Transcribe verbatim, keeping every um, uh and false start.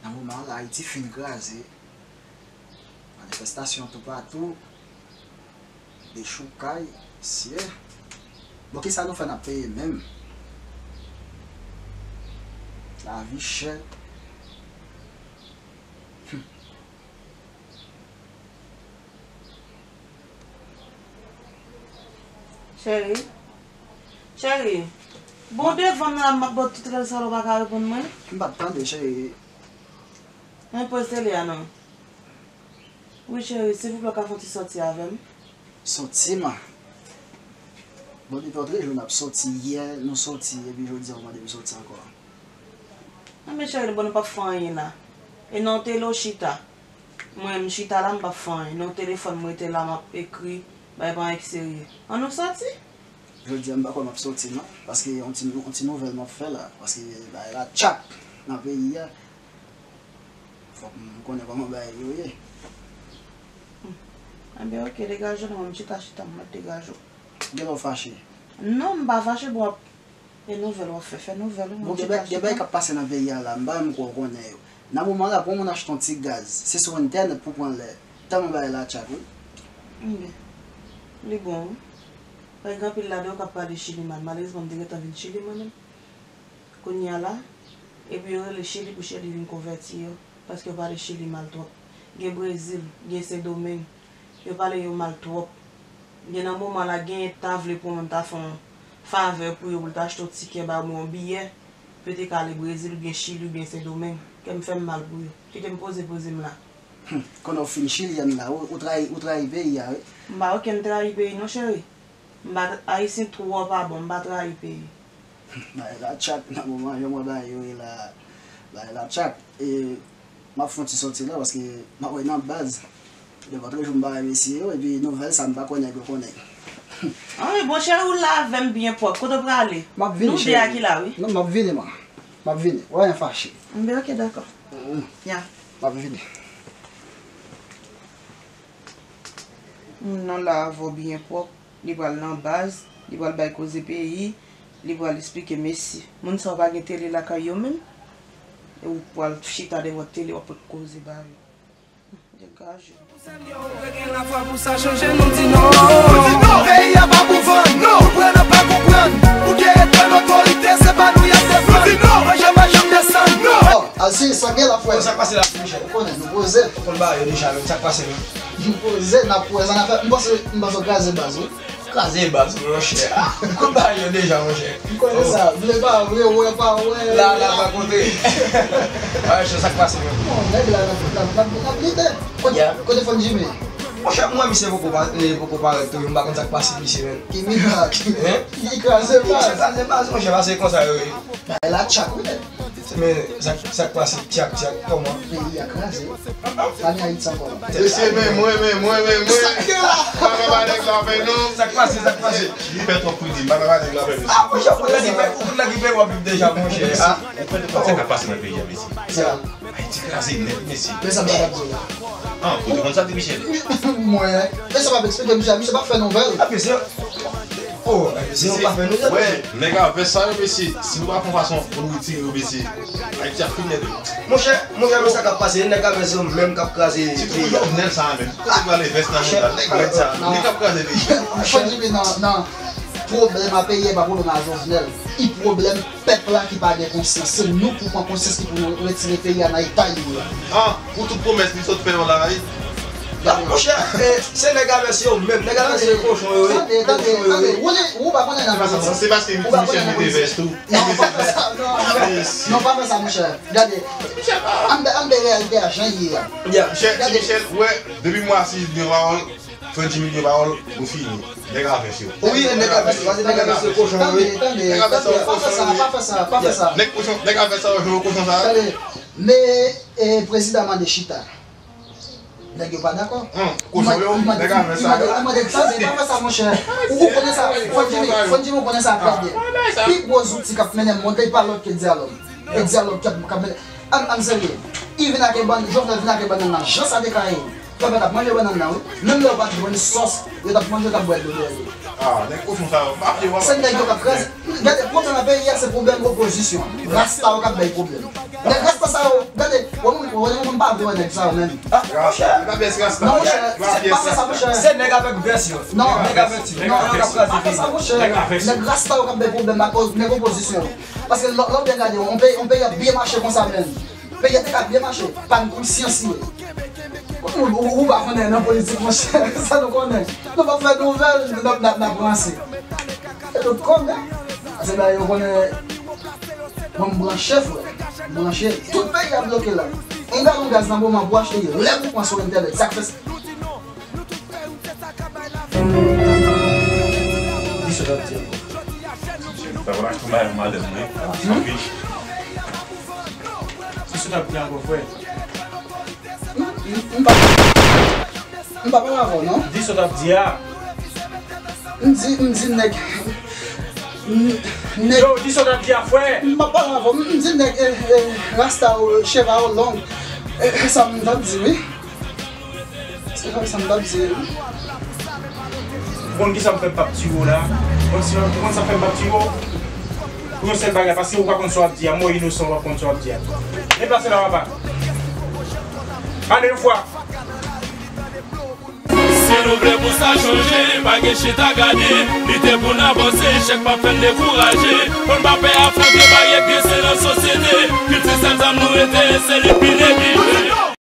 Nan moman la, Ayiti fin kraze. Manifestasyon toupatou. Dechoukay, sye. Bon, kisa nou fè n ap peye menm? Lavi chè. Cheri. Cheri. Bon, devan m la, m ap ba w tout rèl sa la, ou pa ka reponn mwen? M p ap tande, cheri. Mwen poze tele a non. Wi, cheri, silvouplè, w ka fè yon ti sòti avè m? Sòti, ma? Bon, depi yon trejou n ap sòti, yè nou sòti, epi jodi a ou mande m sòti ankò. Anben, cheri, bon, nou p ap fè anyen la. E nan yon tele w chita. Mwen, m chita la, m p ap fè anyen. Nan yon telefòn, m rete la, m ap ekri, bagay pa anyen ki serye. Ann nou sòti? Jodi a, m pa kwè m ap sòti, non. Paske yon ti, yon ti nouvèl m ap fè la. Paske bagay la tchak nan peyi a. Fòk m konnen kòman bagay yo ye. Anben, oke, degaje w, non, m chita, chita, m ap degaje w. Genlè w fache. Non, m pa fache, bon, w ap E nouvèl w ap fè, fè nouvèl ou. Bon, gen bagay k ap pase nan peyi a la, m pa menm kwè w konnen yo. Nan moman la, pou yon moun achte yon ti gaz, se sou entènèt pou pran lè. Tèlman bagay la tchak, wi. Ebyen, li bon, wi. Paske gen anpil ladan yo k ap pale Chili mal. Malerezman, m te gentan vin Chili mwen menm. Kounye a la, epi yo rele Chili pou Chili vin konvèti yo, paske yo pale Chili mal twòp. Gen Brezil, gen Sendomeng, Yo pale yo mal twòp. Gen nan moman la, genyen ta vle pou yon moun ta fè yon favè pou yo, pou l ta achte yon tikè ba yo, yon biyè, pou yo te ka ale Brezil oubyen Chili oubyen Sendomeng. Kè m fè m mal pou yo. Kite m poze poze m la. Hum, konnen w fin chilyèn la, ou, ou trayi, ou trayi peyi a, wi. M pa okenn trayi peyi non, cheri. M pa, Ayisyen twò pa bon, m pa trayi peyi. Bagay la tchak nan moman, jan m wè bagay yo ye la, bagay la tchak. E, m ap fè yon ti sòti la, paske m ap wè nan baz. Depi trè jou m pa wè mesye yo, epi nouvèl sa m pa kwè nèg yo konnen. Anben, bon, cheri, ou la avè m byen pwòp. Kote w prale? M ap vini, cheri. Nou de a ki la, wi. Non, m ap vini, man. M ap vini. Wè, anyen fache. Anben, oke, dakò. Ya. M ap vini. Moun nan la avè w byen pwòp. Li pral nan baz, li pral bay koze peyi, li pral esplike mesye. Moun sa yo pa gen tele lakay yo menm? E ou pral chita devan tele w ap pot koze ba yo. Degaje w. Peyi a pa pou vann, non. Konprann an pa konprann. Pou gen etèn otorite, se pa nou y ap defann. Manje pa janm desann, non. Bon, Alsi, sa k gen la, frè? Sa k pase la, Michel? Ou konnen, nou poze. Ou konn bagay yo deja, menm sa k pase menm. Nou poze, n ap wè sa n ap fè. M panse, m panse w kraze baz, wi. Kraze baz, monchè. Ou konn bagay yo deja, monchè. M konnen sa. Vle pa vle, wè pa wè. La, la, pa kontre. Bagay yo, sa k pase menm. Bon, nèg la, n ap, n ap, n ap, n ap lite. Kote, kote Fon Jimmy? Monchè, mwen, misye poko pa, eh, poko parèt tou, m pa konn sa k pase misye menm. Ki mirak. Hein? Li kraze baz. Li kraze baz, monchè, pase konsa yo ye. Bagay la tchak, wi, nèg. Men, sa, sa k pase, tchak, tchak, kòman? Peyi a kraze. Pa gen Ayiti ankò la. Mesye, men mwen, men mwen, men mwen. Sa k gen la? Papa pa nèg la fè nou. Sa k pase, sa k pase? Li fè twòp kredi, papa pa nèg la fè nou. Ah, monchè, ou konn nan ki pè, ou konn nan ki pè w ap viv deja, monchè, ah. Ou konn sa k ap pase nan peyi a, mesye. Sa. Ayiti kraze nèt, mesye. Men sa m ta t ap di w la. Ah, ou te konn sa tou, Michel? Mwen, men sa m ap eksplike misye a, misye pa fè nouvèl. Ah, mesye. Oh, mesye, yo pa fè nouvèl. Wè, nèg a vès sa yo, mesye. Si nou pa fè yon fason pou nou retire yo, mesye, Ayiti ap fin nèt, wi. Monchè, monchè, men sa k ap pase, nèg a vès yo menm k ap kraze peyi a. Jovenel sa a menm. Kote pral vès nan menm la? Nèg vès sa a, li k ap kraze peyi a. Fò di nan, nan pwoblèm a peyi a, pa pwoblèm a Jovenel. I pwoblèm pèp la ki pa gen konsyans. Se nou pou pran konsyans ki pou nou retire peyi a nan eta li ye a. Ah, pou tout pwomès li sot fè yo la, wi. Ah, monchè, eh, se nèg a vès yo menm. Nèg a vès se kochon yo ye. Tande, tande, tande. Ou pa konnen nan vès. Se paske Michel mete vès tou. Non, pa fè sa, non. Non, pa fè sa, monchè. Gade, ann, ann de reyalite a jan l ye a. Michel, ti Michel, wè, depi mwa sis gen pawòl, Frè Jimmy gen pawòl, nou fini. Nèg a vès yo. Wi, nèg a vès yo, paske nèg a vès yo kochon yo ye. Tande, tande, tande, pa fè sa, pa fè sa, pa fè sa. Nèg kochon, nèg a vès sa yo, jan yo kochon sa. Tande, men, eh, prezidan mande chita. Nèg yo pa dakò. Hum, kochon yo, nèg a vès sa yo. Li mande, li mande, tande, pa fè sa, monchè. Ou, ou konnen sa, Frè Jimmy, Frè Jimmy, ou konnen sa trè byen. Pi gwo zouti k ap mennen mond, li pa lòt ke dyalòg. E dyalòg k ap, k ap mennen. Ann, ann serye. Li vin ak bann, Jovenel vin ak bann nan, jan sa te ka ye. Papa t ap manje bannann nan, wi. Menm lè yo pa t jwenn sòs, yo t ap manje, yo t ap bwè dlo dèyè yo. Ah, nèg kochon sa yo. Pa vle wè. Se nèg yo k ap kraze. Gade, pwoblèm nan peyi a, se pwoblèm opozisyon. Rasta yo k ap bay pwoblèm. Nèg rasta sa yo, gade, wè moun, wè moun pa vle wè nèg sa yo menm. Ah, monchè. Li pa pyès rasta. Non, monchè, se pa fè sa, monchè. Se nèg avèk vès yo. Non. Nèg avèk ti. Non, nèg yo k ap kraze peyi. Pa fè sa, monchè. Nèg rasta yo k ap bay pwoblèm akoz nèg opozisyon yo. Paske lè, lè w byen gade, yon peyi, yon peyi ap byen mache konsa menm. Peyi a te ka byen mache, pa n konsyans li ye. Ou, ou, ou pa konnen nan politik, monchè, sa nou konnen. Nou p ap fè nouvèl, n ap, n ap, n ap ranse. E nou konnen. Se la yo konnen. Mwen m branche, frè. M branche. Tout peyi a bloke la. Yon galon gaz nan moman pou achte lè pou pran sou entènèt. Sa k fè sa? Di sa w t ap di ankò. Sa va achte yon bagay pou madanm mwen. Di sa w t ap di ankò, frè. M, m, m pa, m pa pale avè w, non. Di sa w t ap di a. M di, m di nèg, m, nèg. Yo, di sa w t ap di a, frè. M pa pale avè w, m, m di nèg, eh, eh, rasta yo, cheve yo long. Eh, eh, sa m t ap di, wi. Se pa sa m t ap di. Ou konn kisa m fè m p ap tire w la? Ou konn si, ou konn sa fè m p ap tire w? Pou yon sèl bagay, paske ou pa konn sa w ap di a. Mwen inosan, ou pa konn sa w ap di a. Deplase la, papa. Ale yon fwa. Si nou vle pou sa chanje, pa gen chita gade. Lite pou n avanse, echèk p ap fè n dekouraje. Pou n pa pè afwonte baryè k drese nan sosyete. Kilti se zam nou rete, se li k pi neglije.